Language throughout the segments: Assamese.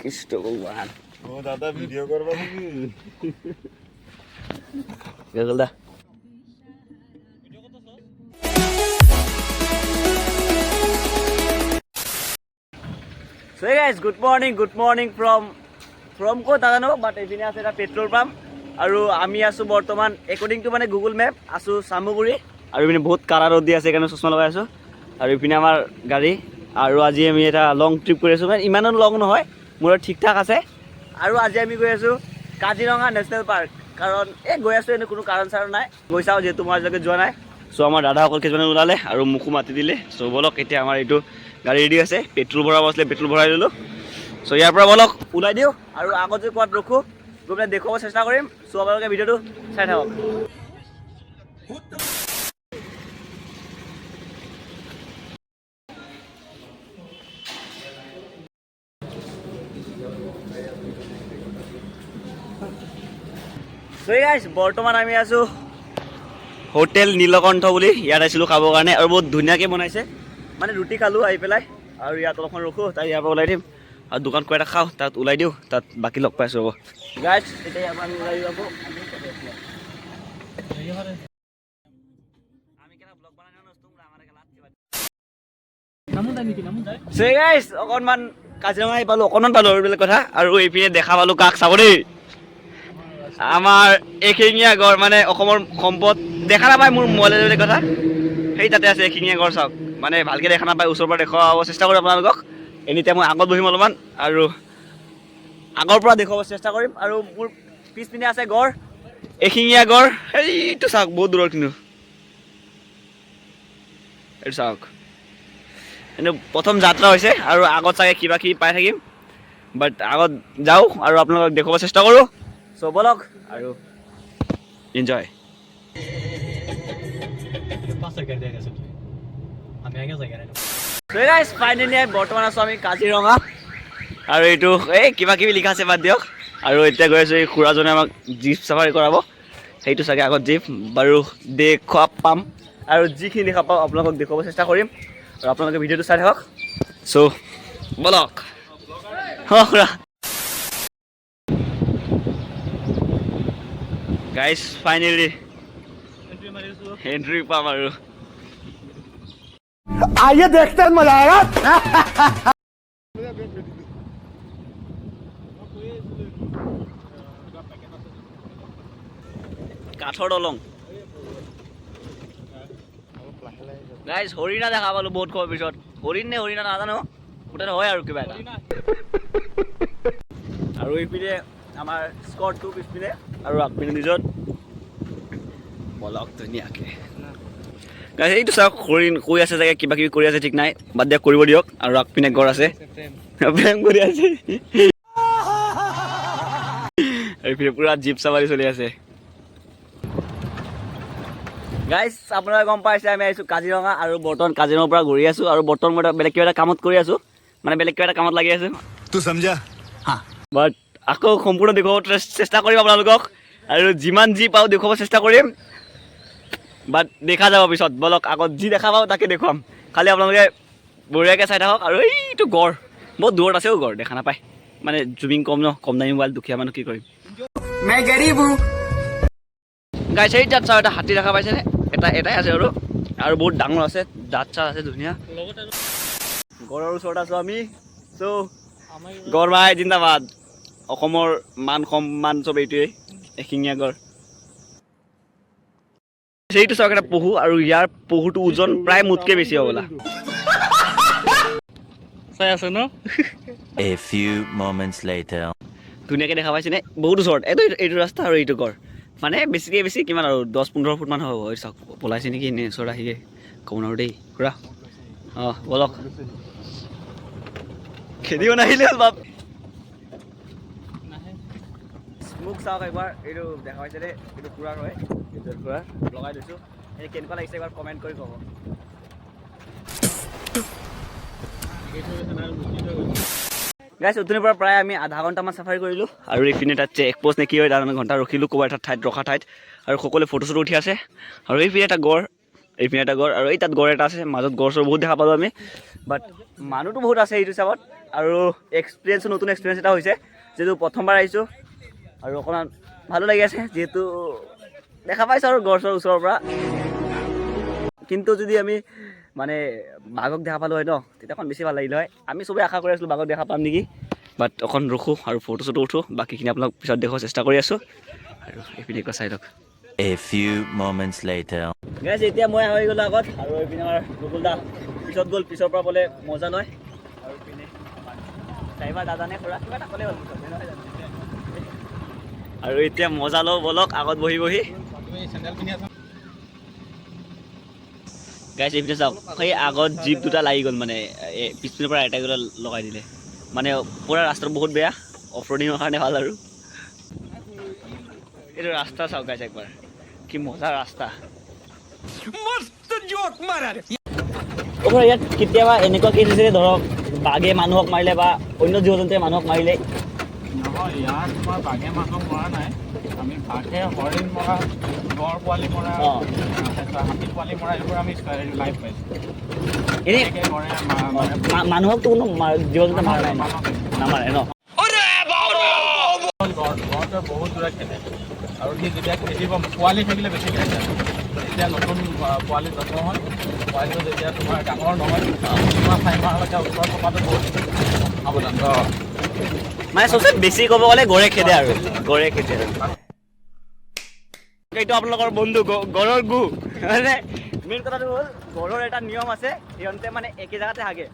কৃষ্ণ ভগৱান। ও দাদা, ভিডিও করবা তুমি? Goggle da. So hey guys, good morning, good morning from ক'ত নাজানো, বাট এইপিনে আছে এটা পেট্ৰল পাম্প আৰু আমি আছোঁ বৰ্তমান, একৰ্ডিং টু মানে গুগল মেপ, আছোঁ চামগুৰি। আৰু এইপিনে বহুত কাৰা ৰ'দ দি আছে, সেইকাৰণে চশমা লগাই আছোঁ। আৰু এইপিনে আমাৰ গাড়ী। আৰু আজি আমি এটা লং ট্ৰিপ কৰি আছোঁ, মানে ইমানো লং নহয়, মোৰ ঠিক ঠাক আছে। আৰু আজি আমি গৈ আছোঁ কাজিৰঙা নেশ্যনেল পাৰ্ক। কাৰণ এই গৈ আছোঁ, এনে কোনো কাৰণ চাৰণ নাই, গৈ চাওঁ, যিহেতু মই আজিলৈকে যোৱা নাই। চ' আমাৰ দাদাসকল কেইজনে ওলালে আৰু মোকো মাতি দিলে। চ' ব'লক, এতিয়া আমাৰ এইটো গাড়ী ৰেডি আছে। পেট্ৰল ভৰাব আছিলে, পেট্ৰল ভৰাই ল'লোঁ। চ' ইয়াৰ পৰা ব'লক ওলাই দিওঁ আৰু আগত যদি ক'ৰবাত ৰখোঁ, গৈ পেলাই দেখুৱাব চেষ্টা কৰিম। চ' আপোনালোকে ভিডিঅ'টো চাই থাকক। চ' গাইছ, বৰ্তমান আমি আছোঁ হোটেল নীলকণ্ঠ বুলি, ইয়াত আহিছিলোঁ খাবৰ কাৰণে আৰু বহুত ধুনীয়াকৈ বনাইছে। মানে ৰুটি খালোঁ আহি পেলাই আৰু ইয়াত অলপমান ৰখোঁ, তাত ইয়াৰ পৰা ওলাই দিম আৰু দোকান কিবা এটা খাওঁ, তাত ওলাই দিওঁ, তাত বাকী লগ পাইছোঁ। হ'ব গাইছ, এতিয়া ইয়াৰ পৰা আমি ওলাই যাব। আমি কেনে ব্লগ বনাই। গাইছ, অকণমান কাজিৰঙা আহি পালোঁ, অকণমান পালোঁ আৰু বেলেগ কথা। আৰু এইপিনে দেখা পালোঁ কাক, চাব দেই, আমাৰ এশিঙীয়া গড়, মানে অসমৰ সম্পদ। দেখা নাপায় মোৰ মোবাইলে, বেলেগ কথা। সেই তাতে আছে এশিঙীয়া গড়, চাওক। মানে ভালকৈ দেখা নাপায়, ওচৰৰ পৰা দেখুৱাব চেষ্টা কৰিম আপোনালোকক। এনি টাইম মই আগত বহিম অলপমান আৰু আগৰ পৰা দেখুৱাব চেষ্টা কৰিম। আৰু মোৰ পিছপিনে আছে গড়, এশিঙীয়া গড়। সেইটো চাওক, বহুত দূৰত কিন্তু। এইটো চাওক। কিন্তু প্ৰথম যাত্ৰা হৈছে আৰু আগত চাগে কিবা কিবি পাই থাকিম, বাট আগত যাওঁ আৰু আপোনালোকক দেখুৱাব চেষ্টা কৰোঁ। চ' ব'লক আৰু এনজয়। পাঁচেৰ গাড়ি দেখা গেছে। আমি আগে যাই গাড়ি। গাইজ, ফাইনেলি বৰ্তমান আছোঁ আমি কাজিৰঙা। আৰু এইটো এই কিবা কিবি লিখা আছে, বাদ দিয়ক। আৰু এতিয়া গৈ আছোঁ, এই খুৰাজনে আমাক জীপ চাফাৰী কৰাব। সেইটো চাগে আগত জীপ বাৰু দেখুৱা পাম আৰু যিখিনি দেখা পাওঁ আপোনালোকক দেখুৱাব চেষ্টা কৰিম আৰু আপোনালোকে ভিডিঅ'টো চাই থাকক। চ' ব'লক। অঁ খুৰা। গাইজ, ফাইনেলি এণ্ট্ৰি পাম আৰু। आइए देखते हैं, मजा आएगा। কাঠৰ দলং। গাইজ, হৰিণা দেখা পালো বহুত খোৱাৰ পিছত। হৰিণ নে হৰিণা নাজানো, মুঠতে হয় আৰু কিবা এটা। আৰু এইপিনে আমাৰ স্কটটো পিছপিনে আৰু আগপিনে নিজৰ। বলক ধুনীয়াকে। গাইজ, এইটো চাওক, হৰিণ কৈ আছে চাগে, কিবা কিবি কৰি আছে, ঠিক নাই, বাদ দিয়ক, কৰিব দিয়ক। আৰু আগপিনে গড় আছে, প্ৰেম কৰি আছে। এইপিনে পুৰা জীপ চাফাৰী চলি আছে। গাইজ, আপোনালোকে গম পাইছে আমি আহিছোঁ কাজিৰঙা আৰু বৰ্তমান কাজিৰঙাৰ পৰা ঘূৰি আছোঁ। আৰু বৰ্তমান মই এটা বেলেগ কিবা এটা কামত কৰি আছোঁ, মানে বেলেগ কিবা এটা কামত লাগি আছোঁ। तू समझा? বাট আকৌ সম্পূৰ্ণ দেখুৱাব চেষ্টা কৰিম আপোনালোকক আৰু যিমান যি পাওঁ দেখুৱাব চেষ্টা কৰিম, বাট দেখা যাব পিছত। ব'লক, আগত যি দেখা পাওঁ তাকে দেখুৱাম, খালি আপোনালোকে বঢ়িয়াকৈ চাই থাকক। আৰু এইটো গড়, বহুত দূৰত আছেও গড়, দেখা নাপায়, মানে জুমিং কম ন, কম দামী মোবাইল, দুখীয়া মানুহ, কি কৰিম। मैं गरीब हूँ। গাইছ, সেই তাত চাওঁ, এটা হাতী দেখা পাইছেনে? এটা এটাই আছে আৰু আৰু বহুত ডাঙৰ আছে, দাঁত চাত আছে ধুনীয়া। গড়ৰ ওচৰত আছোঁ আমি। চ' গড় ভাই জিন্দাবাদ। অসমৰ মান সন্মান চব এইটোৱেই, এশিঙীয়া গড়। সেইটো চাওক, এটা পহু আৰু ইয়াৰ পহুটো ওজন প্ৰায় মোতকৈ বেছি হ'বলা। চাই আছে ন? A few moments later. ধুনীয়াকৈ দেখা পাইছেনে? বহুত ওচৰত। এইটো এইটো ৰাস্তা আৰু এইটো গড়, মানে বেছিকৈ বেছি কিমান আৰু 10-15 ফুটমান হ'ব। এই চাওক, পলাইছে নেকি এনেই ওচৰত আহিয়ে, ক'ব নোৱাৰোঁ দেই খুৰা। অঁ, ব'লক, খেদিব নাহিলে হ'ল বাপ। মোক চাওক একবাৰ, এইটো দেখা পাইছে দেই, এইটো খুৰাৰ হয়, এইটো খুৰাৰ লগাই দিছোঁ। এই কেনেকুৱা লাগিছে একবাৰ কমেণ্ট কৰি ক'ব। গাইছ, উঠনিৰ পৰা প্ৰায় আমি আধা ঘণ্টামান চাফাৰী কৰিলোঁ আৰু এইপিনে তাত চেক পষ্ট নে কি হয়, তাত আমি ঘণ্টা ৰখিলোঁ ক'ৰবাত এটা ঠাইত, ৰখা ঠাইত। আৰু সকলোৱে ফটো চটো উঠি আছে। আৰু এইপিনে এটা গড়, এইপিনে এটা গড় আৰু এই তাত গড় এটা আছে। মাজত গড় চৰ বহুত দেখা পালোঁ আমি, বাট মানুহটো বহুত আছে এইটো হিচাপত। আৰু এক্সপিৰিয়েঞ্চো, নতুন এক্সপিৰিয়েঞ্চ এটা হৈছে, যিহেতু প্ৰথমবাৰ আহিছোঁ আৰু অকণমান ভালো লাগি আছে, যিহেতু দেখা পাইছোঁ আৰু গড় চৰ ওচৰৰ পৰা। কিন্তু যদি আমি মানে বাঘক দেখা পালোঁ হয় ন, তেতিয়া অকণ বেছি ভাল লাগিল হয়। আমি চবেই আশা কৰি আছিলোঁ বাঘক দেখা পাম নেকি। বাট অকণ ৰখোঁ আৰু ফটো চটো উঠোঁ, বাকীখিনি আপোনাক পিছত দেখুৱাব চেষ্টা কৰি আছোঁ। আৰু এইপিনে একবাৰ চাই লওক। A few moments later. Guys, এতিয়া মই হৈ গ'লোঁ আগত আৰু এইপিনে আমাৰ গকুল দা পিছত গ'ল, পিছৰ পৰা বোলে মজা লয়। আৰু এইপিনে আমাৰ ড্ৰাইভাৰ দাদা নে খুৰা, কিবা এটা ক'লে হ'ল মুঠতে, নহয় জানো? আৰু এতিয়া মজা লওঁ বলক আগত বহি বহি। গাইজ, এইপিনে চাওক, সেই আগত জীপ দুটা লাগি গ'ল, মানে এই পিছপিনৰ পৰা এটাইকেইটা লগাই দিলে। মানে পূৰা ৰাস্তাটো বহুত বেয়া, অফ ৰোডিঙৰ কাৰণে ভাল। আৰু এইটো ৰাস্তা চাওক গাইজ একবাৰ, কি মজা ৰাস্তা। অ' ইয়াত কেতিয়াবা এনেকুৱা কেছ হৈছে ধৰক বাঘে মানুহক মাৰিলে বা অন্য জীৱ জন্তুৱে মানুহক মাৰিলে? নহয়, ইয়াত তোমাৰ বাঘে মানুহক মৰা নাই। আমি বাঘে হৰিণ মৰা, গড় পোৱালি মৰা, তাৰপিছত হাতী পোৱালি মৰা, এইবোৰ আমি লাইভ পাইছোঁ। এনেই এনেকৈ গড়ে মানে মানুহকতো কোনো জীৱ জন্তুৱে মাৰা নাই ন? নামাৰে ন? গড়, গড়টোৱে বহুত দূৰে খেদে আৰু সি যেতিয়া খেদিব, পোৱালি থাকিলে বেছি খেদে। যেতিয়া নতুন পোৱালি জন্ম হয়, পোৱালিটো যেতিয়া তোমাৰ ডাঙৰ নহয়, 3 মাহ 4 মাহলৈকে ওচৰত থকাটো বহুত সাৱধান। মানে চবচে বেছি ক'ব গ'লে গড়ে খেদে আৰু গড়ে খেদে। আৰু এইটো আপোনালোকৰ বন্ধু গড়ৰ গু। মানে মেইন কথাটো হ'ল, গড়ৰ এটা নিয়ম আছে, সিহঁতে মানে একে জেগাতে হাগে।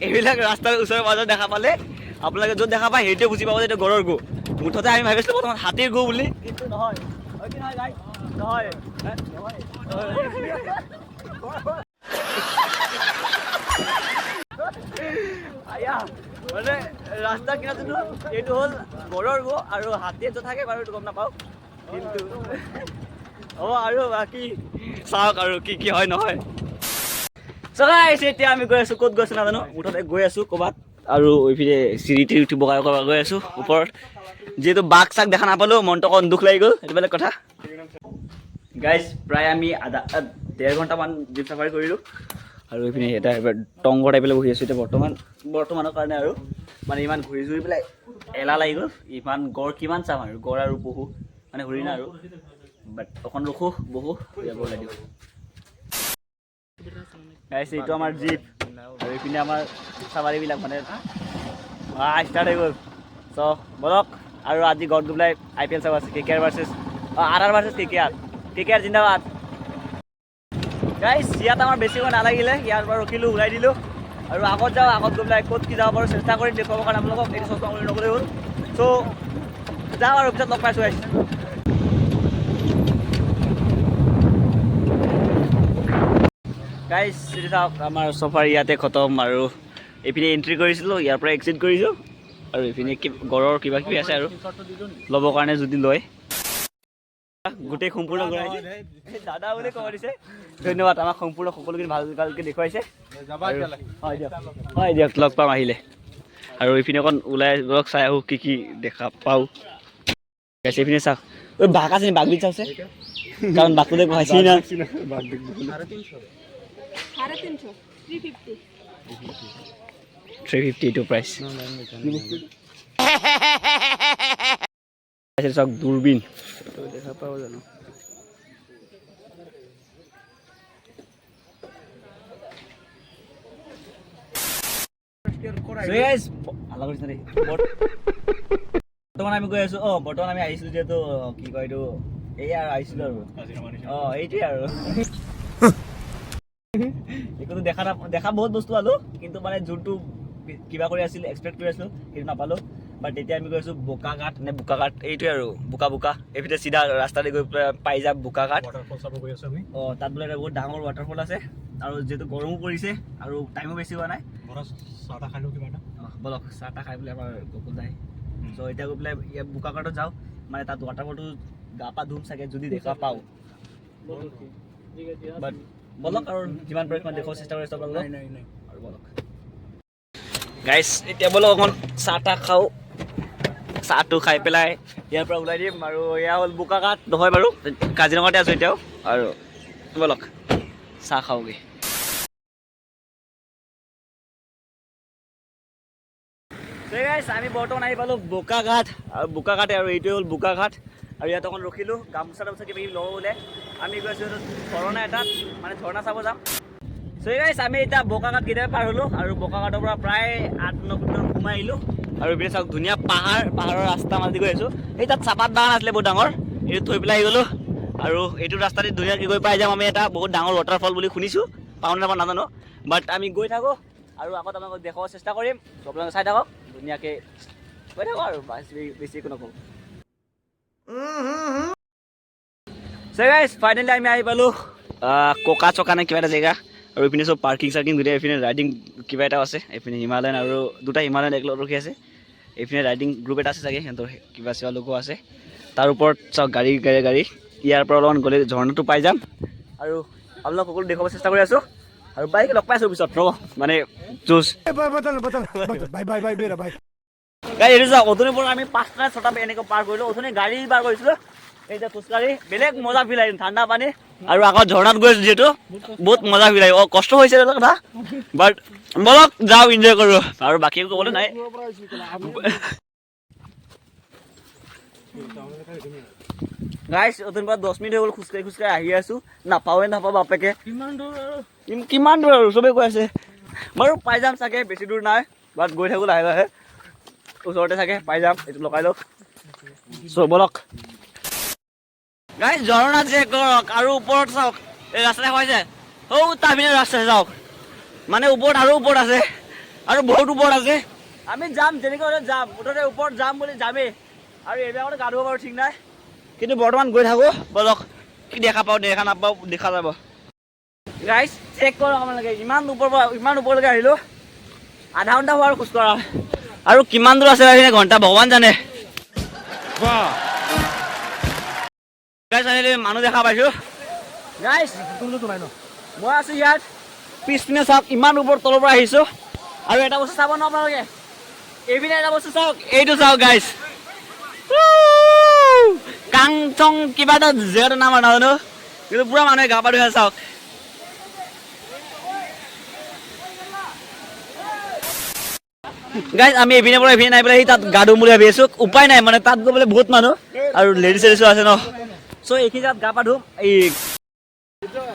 এইবিলাক ৰাস্তাৰ ওচৰে পাজৰে দেখা পালে, আপোনালোকে য'ত দেখা পায় সেইটোৱে বুজি পাব যে এইটো গড়ৰ গু। মুঠতে আমি ভাবিছিলোঁ প্ৰথমত হাতীৰ গু বুলি, কিন্তু নহয়। হয় কি নহয় guys? নহয় হে? নহয়। আয়া, মানে ৰাস্তা কিনাৰত যোনটো, এইটো হ'ল গড়ৰ গু। আৰু হাতীয়ে য'ত থাকে বাৰু এইটো গম নাপাওঁ কিন্তু। হ'ব, আৰু বাকী চাওক আৰু কি কি হয় নহয়। চ' গাইছ, এতিয়া আমি গৈ আছোঁ, ক'ত গৈছোঁ নাজানো, মুঠতে গৈ আছোঁ ক'ৰবাত। আৰু এইপিনে চিৰি তিৰি উঠি বগাই বগাই গৈ আছোঁ ওপৰত। যিহেতু বাঘ চাক দেখা নাপালোঁ, মনটো অকণ দুখ লাগি গ'ল, সেইটো বেলেগ কথা। গাইজ, প্ৰায় আমি আধা 1.5 ঘণ্টামান জীপ চাফাৰী কৰিলোঁ আৰু এইপিনে এটা এবাৰ টংঘৰ টাইপলৈ বহি আছোঁ এতিয়া বৰ্তমান, বৰ্তমানৰ কাৰণে। আৰু মানে ইমান ঘূৰি ঘূৰি পেলাই এলাহ লাগি গ'ল। ইমান গড় কিমান চাম আৰু, গড় আৰু পহু, মানে হৰিণা আৰু। বাট অকণ ৰখোঁ, বহোঁ, ইয়াৰ পৰা ওলাই দিওঁ। গাইছ, এইটো আমাৰ জীপ আৰু এইপিনে আমাৰ চাফাৰীবিলাক মানে ষ্টাৰ্ট হৈ গ'ল। চ' বলক। আৰু আজি ঘৰত গৈ পেলাই আইপিএল চাব আছে, KKR versus R R versus KKR. KKR জিন্দাবাদ। গাইছ, ইয়াত আমাৰ বেছি সময় নালাগিলে। ইয়াৰ পৰা ৰখিলোঁ, ওলাই দিলোঁ আৰু আগত যাওঁ। আগত গৈ পেলাই ক'ত কি যাব পাৰোঁ, চেষ্টা কৰিম দেখুৱাবৰ কাৰণে আপোনালোকক। এইটো চশমা কৰি নগ'লেই হ'ল। চ' যাওঁ আৰু পিছত লগ পাইছোঁ গাইছ। গাইছ, এইটো চাওক, আমাৰ চফাৰ ইয়াতে খতম। আৰু এইপিনে এণ্ট্ৰি কৰিছিলোঁ, ইয়াৰ পৰা এক্সিট কৰিছোঁ। আৰু এইপিনে কি গড়ৰ কিবা কিবি আছে আৰু ল'বৰ কাৰণে যদি লয়। গোটেই সম্পূৰ্ণ ঘূৰাইছে, দাদা বুলি ক'ব দিছে। ধন্যবাদ, আমাক সম্পূৰ্ণ সকলোখিনি ভাল ভালকৈ দেখুৱাইছে। যাবা এতিয়ালৈ? হয় দিয়ক, হয় দিয়ক, লগ পাম আহিলে। আৰু এইপিনে অকণ ওলাই বলক, চাই আহোঁ কি কি দেখা পাওঁ। গাইছ, এইপিনে চাওক। ঐ, বাঘ আছে নি? বাঘ বিধ চাওছে, কাৰণ বাঘটো পাইছি না। 350, 350। 350 এইটো প্ৰাইচ। চাওক, দূৰবীন দেখা পাব জানো? So guys, হাল্লা কৰিছ দেই। বৰ্তমান আমি গৈ আছো, অঁ, বৰ্তমান আমি আহিছিলো যিহেতু, কি কয় এইটো, এই আৰু আহিছিলো আৰু অঁ, এইটোৱে আৰু একোতো দেখা দেখা বহুত বস্তু পালো, কিন্তু মানে যোনটো কিবা কৰি আছিল, এক্সপেক্ট কৰি আছিলো, সেইটো নাপালো। বাট এতিয়া আমি গৈ আছো বোকাঘাট নে বোকাঘাট, এইটোৱে আৰু বোকা বোকা এইপিনে চিধা ৰাস্তাতে গৈ পেলাই পাই যাম বোকাঘাট। ৱাটাৰফল চাব গৈ আছোঁ আমি। অঁ, তাত বোলে এটা বহুত ডাঙৰ ৱাটাৰফল আছে। আৰু যিহেতু গৰমো পৰিছে আৰু টাইমো বেছি হোৱা নাই। বৰা চাহ তাহ খালোঁ কিবা এটা। অঁ, ব'লক, চাহ তাহ খাই পেলাই আমাৰ গকুল দাই। চ' এতিয়া গৈ পেলাই ইয়াত বোকাঘাটত যাওঁ, মানে তাত ৱাটাৰফলটো গা পা ধুম চাগে, যদি দেখা পাওঁ। বাট ব'লক, আৰু যিমান পাৰে সিমান দেখুৱাব চেষ্টা কৰিছোঁ আপোনালোকক। আৰু ব'লক গাইছ, এতিয়া ব'লক অকণ চাহ তাহ খাওঁ। চাহটো খাই পেলাই ইয়াৰ পৰা ওলাই দিম। আৰু এয়া হ'ল বোকাঘাট নহয় বাৰু, কাজিৰঙাতে আছোঁ এতিয়াও। আৰু ব'লক চাহ খাওঁগৈ। গাইছ, আমি বৰ্তমান আহি পালোঁ বোকাঘাট। আৰু বোকাঘাট আৰু এইটোৱে হ'ল বোকাঘাট। আৰু ইয়াত অকণ ৰখিলোঁ, গামোচা তামোচা কিবা কিবি ল'ব বোলে। আমি গৈ আছোঁ ঝৰ্ণা এটাত, মানে ঝৰ্ণা চাব যাম। চ' গাইছ, আমি এতিয়া বোকাঘাট কেতিয়াবা পাৰ হ'লোঁ আৰু বোকাঘাটৰ পৰা প্ৰায় 8-9 কিলোমিটাৰ সোমাই আহিলোঁ। আৰু এইপিনে চাওক ধুনীয়া পাহাৰ, পাহাৰৰ ৰাস্তা মাজেদি গৈ আছোঁ। এই তাত চাহপাত বাগান আছিলে বহুত ডাঙৰ, এইটো থৈ পেলাই আহি গ'লোঁ। আৰু এইটো ৰাস্তাদি ধুনীয়াকৈ গৈ পাই যাম আমি এটা বহুত ডাঙৰ ৱাটাৰফল বুলি শুনিছোঁ, পাওঁ নাপাওঁ নাজানো, বাট আমি গৈ থাকোঁ আৰু আগত আপোনালোকক দেখুৱাব চেষ্টা কৰিম। চ' আপোনালোকে চাই থাকক, ধুনীয়াকৈ গৈ থাকোঁ আৰু বেছি একো নকওঁ। চ' গাইজ, ফাইনেলি আমি আহি পালোঁ ককা চকা নে কিবা এটা জেগা। আৰু এইপিনে চব পাৰ্কিং চাৰ্কিং ধুনীয়া, এইপিনে ৰাইডিং কিবা এটাও আছে, এইপিনে হিমালয়ান আৰু দুটা হিমালয়ান একেলগত ৰখি আছে। এইপিনে ৰাইডিং গ্ৰুপ এটা আছে চাগে, সিহঁতৰ কিবা চিবা লোকো আছে। তাৰ ওপৰত চাওক গাড়ী গাড়ী গাড়ী। ইয়াৰ পৰা অলপমান গ'লে ঝৰ্ণাটো পাই যাম আৰু আপোনালোক সকলো দেখুৱাব চেষ্টা কৰি আছোঁ। আৰু বাইক লগ পাইছোঁ পিছত, ৰ'ব মানে যুঁজ बदल बदल बदल, भाई भाई भाई, मेरा भाई। গাড়ী এইটো চাওক, অথনিৰ পৰা আমি 5টা 6টা এনেকৈ পাৰ কৰিলোঁ, অথনি গাড়ী পাৰ কৰিছিলোঁ, এতিয়া খোজকাঢ়ি বেলেগ মজা ফিল আহিল, ঠাণ্ডা পানী আৰু আগত ঝৰ্ণাত গৈ আছোঁ যিহেতু বহুত মজা ফিল আহিব। কষ্ট হৈছে এইটো কথা, বাট বলক যাওঁ, এনজয় কৰোঁ আৰু বাকী একো ক'বলৈ নাই। গাইছ, অথনিৰ পৰা 10 মিনিট হৈ গ'ল খোজকাঢ়ি খোজকাঢ়ি আহি আছোঁ, নাপাওঁৱে নাপাওঁ বাপেকে। কিমান দূৰ আৰু? কিমান দূৰ আৰু চবেই কৈ আছে, বাৰু পাই যাম চাগে, বেছি দূৰ নাই, বাট গৈ থাকোঁ লাহে লাহে, ওচৰতে চাগে পাই যাম। এইটো লগাই লওক। চ' বলক গাইছ, ঝৰ্ণা চেক কৰক আৰু ওপৰত চাওক, এই ৰাস্তা দেখুৱাইছে, সৌ তাৰপিনে ৰাস্তা যাওক, মানে ওপৰত আৰু ওপৰত আছে আৰু বহুত ওপৰত আছে। আমি যাম যেনেকৈ হ'লেও যাম, মুঠতে ওপৰত যাম বুলি যামেই। আৰু এইবিলাকতে গা ধুব পাৰোঁ ঠিক নাই, কিন্তু বৰ্তমান গৈ থাকোঁ, বলক কি দেখা পাওঁ দেখা নাপাওঁ দেখা যাব। গাইছ চেক কৰক আপোনালোকে, ইমান ওপৰৰ পৰা ইমান ওপৰলৈকে আহিলোঁ, আধা ঘণ্টা হোৱাৰ খোজ কঢ়া, আৰু কিমান দূৰ আছে এইখিনি ঘণ্টা ভগৱান জানে। গাইছ, আনিলে মানুহ দেখা পাইছোঁ। গাইছ, মই আছোঁ ইয়াত পিছপিনে চাওক, ইমান ওপৰ তলৰ পৰা আহিছোঁ। আৰু এটা বস্তু চাব ন আপোনালোকে, এইপিনে এটা বস্তু চাওক, এইটো চাওক গাইছ, কাংচং কিবা এটা জেগাটোৰ নাম আৰু নাজানো, কিন্তু পুৰা মানুহে গা পা ধুই আছে চাওক। গাইজ, আমি এইপিনে পৰা এইপিনে নাই পেলাই তাত গা ধুম বুলি ভাবি আছোঁ, উপায় নাই, মানে তাত গৈ পেলাই বহুত মানুহ আৰু লেডিজ চেডিজো আছে ন। চ' এইখিনি জেগাত গা পা ধুম। এই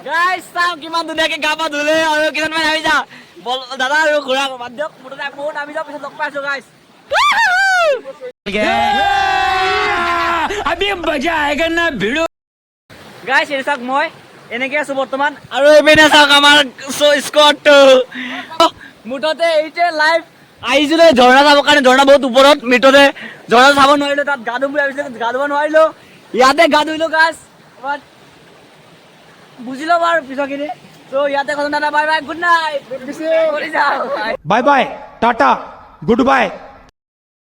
গাইজ চাওক কিমান ধুনীয়াকে গা পা ধুলে আৰু কেইজনমান নামি যাওঁ, বল দাদা আৰু খুৰা বাদ দিয়ক, মুঠতে বহুত নামি যাওঁ, পিছত লগ পাইছোঁ গাইজ। গাইজ এই চাওক মই এনেকে আছো বৰ্তমান, আৰু এইপিনে চাওক আমাৰ স্কোৱাডটো। মুঠতে এইটোৱে লাইফ। আহিছিলো ঝৰ্ণা চাবৰ কাৰণে, ঝৰ্ণা বহুত ওপৰত, মিঠতে ঝৰ্ণা চাব নোৱাৰিলো, তাত গা ধুম বুলি ভাবিছিলো, গা ধুব নোৱাৰিলো, ইয়াতে গা ধুইলো গাইজ। বাট বুজি ল'ব আৰু পিছৰখিনি। চ' ইয়াতে কথা দাদা, বাই বাই, গুড নাইট, যাওঁ। Bye bye, tata, good bye.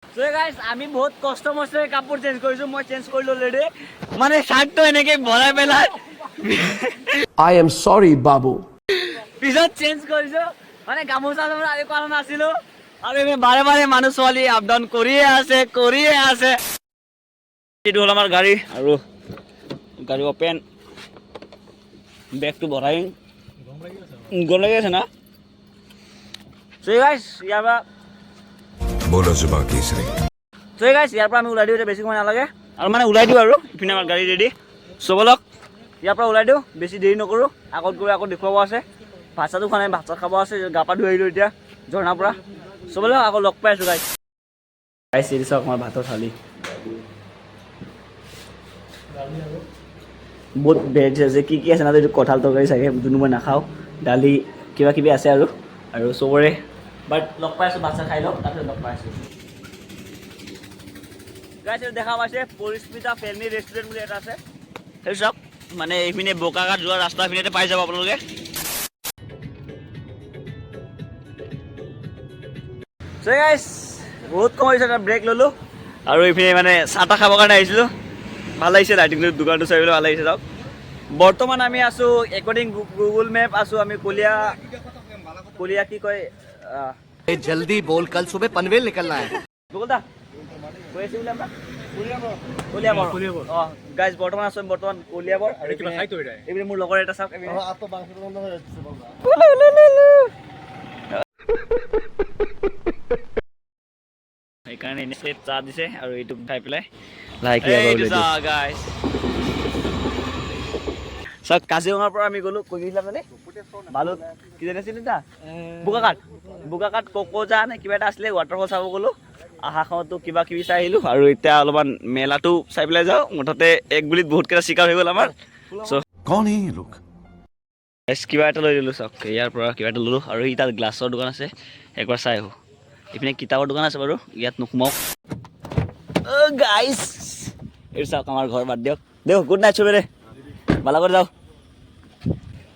So guys, আমি বহুত কষ্ট মষ্টৰে কাপোৰ চেঞ্জ কৰিছোঁ, মই চেঞ্জ কৰিলোঁ অলৰেডি, মানে শ্বাৰ্টটো এনেকে ভৰাই পেলাই I am sorry, Babu. পিছত চেঞ্জ কৰিছোঁ, মানে গামোচা চামোচা আজি কৰা নাছিলোঁ। আৰু এইপিনে বাৰে বাৰে মানুহ ছোৱালী আপ ডাউন কৰিয়ে আছে, কৰিয়ে আছে। এইটো হ'ল আমাৰ গাড়ী আৰু গাড়ী অপেন, বেগটো ভৰাই গৰম লাগি আছে না। চ' গাইজ, ইয়াৰ পৰা बोलो जुबा केसरी। চ' গাইজ, ইয়াৰ পৰা আমি ওলাই দিওঁ, এতিয়া বেছি সময় নালাগে আৰু, মানে ওলাই দিওঁ আৰু ইপিনে আমাৰ গাড়ী ৰেডি। চ' বলক ইয়াৰ পৰা ওলাই দিওঁ, বেছি দেৰি নকৰোঁ, আগত গৈ আকৌ দেখুৱাব আছে, ভাত চাতো খোৱা নাই, ভাত চাত খাব আছে, গা পা ধুই আহিলোঁ এতিয়া ঝৰ্ণাৰ পৰা। চ' বলক আকৌ লগ পাই আছোঁ গাইজ। গাইজ এইটো চাওক আমাৰ ভাতৰ থালি, বহুত ভেজ আছে, কি কি আছে নাজানো, এইটো কঁঠাল তৰকাৰী চাগে, যোনটো মই নাখাওঁ, দালি কিবা কিবি আছে আৰু, আৰু চবৰে। বাট লগ পাই আছোঁ, ভাত চাত খাই লওক, তাৰপিছত লগ পাই আছোঁ। গাইজ এইটো দেখা পাইছে পৰিস্মিতা ফেমিলি ৰেষ্টুৰেণ্ট বুলি এটা আছে, সেইটো চাওক, মানে এইপিনে বোকাঘাট যোৱা ৰাস্তা পিনেতে পাই যাব আপোনালোকে। চ' গাইজ, বহুত কম হৈছে, এটা ব্ৰেক ল'লোঁ আৰু এইপিনে মানে চাহ তাহ খাবৰ কাৰণে আহিছিলোঁ, ভাল লাগিছে লাইটিংটো, দোকানটো চাই পেলাই ভাল লাগিছে। চাওক বৰ্তমান আমি আছোঁ একৰ্ডিং গুগল মেপ আছোঁ আমি কলীয়া, কলীয়া কি কয়, जल्दी बोल, कल सुबह पनवेल निकलना है। গুগল দা গৈ আছোঁ বোলে আমরা কলিয়াবৰ। অঁ গাইজ, বৰ্তমান আছোঁ বৰ্তমান কলিয়াবৰ। আৰু এইপিনে মোৰ লগৰ এটা চাওক, এইপিনে। সেইকাৰণে এনেই চাহ দিছে আৰু এইটো খাই পেলাই লাহেকৈ ইয়াৰ পৰা ওলাই দিওঁ। চাওক, কাজিৰঙাৰ পৰা আমি গ'লো, কৈ গৈছিলা মানে বালুত কি জানি আছিলে তা বোকাকাট, বোকাকাট ককজা নে কিবা এটা আছিলে, ৱাটাৰফল চাব গ'লো। আহাখনতো কিবা কিবি চাই আহিলোঁ আৰু এতিয়া অলপমান মেলাটো চাই পেলাই যাওঁ। মুঠতে এক গুলিত বহুতকেইটা চিকাৰ হৈ গ'ল আমাৰ। চ' कौन है ये लोग? গাইছ, কিবা এটা লৈ ল'লোঁ। চাওক, ইয়াৰ পৰা কিবা এটা ল'লোঁ আৰু ই তাত গ্লাছৰ দোকান আছে, একবাৰ চাই আহোঁ। এইপিনে কিতাপৰ দোকান আছে বাৰু, ইয়াত নোসোমাওঁ। অ' গাইছ, এইটো চাওক আমাৰ ঘৰ। বাদ দিয়ক দিয়ক। গুড নাইট চবেৰে, ভালো কৰি যাওঁ।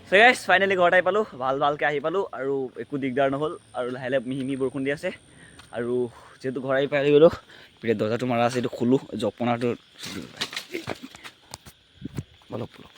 চ' গাইছ, ফাইনেলি ঘৰত আহি পালোঁ। ভাল ভালকৈ আহি পালোঁ আৰু একো দিগদাৰ নহ'ল। আৰু লাহে লাহে মিহি মিহি বৰষুণ দি আছে আৰু যিহেতু ঘৰ আহি পাই গ'লোঁ, এতিয়া দৰ্জাটো মাৰা আছে, এইটো খোলোঁ। জপনাটো, বলক বলক।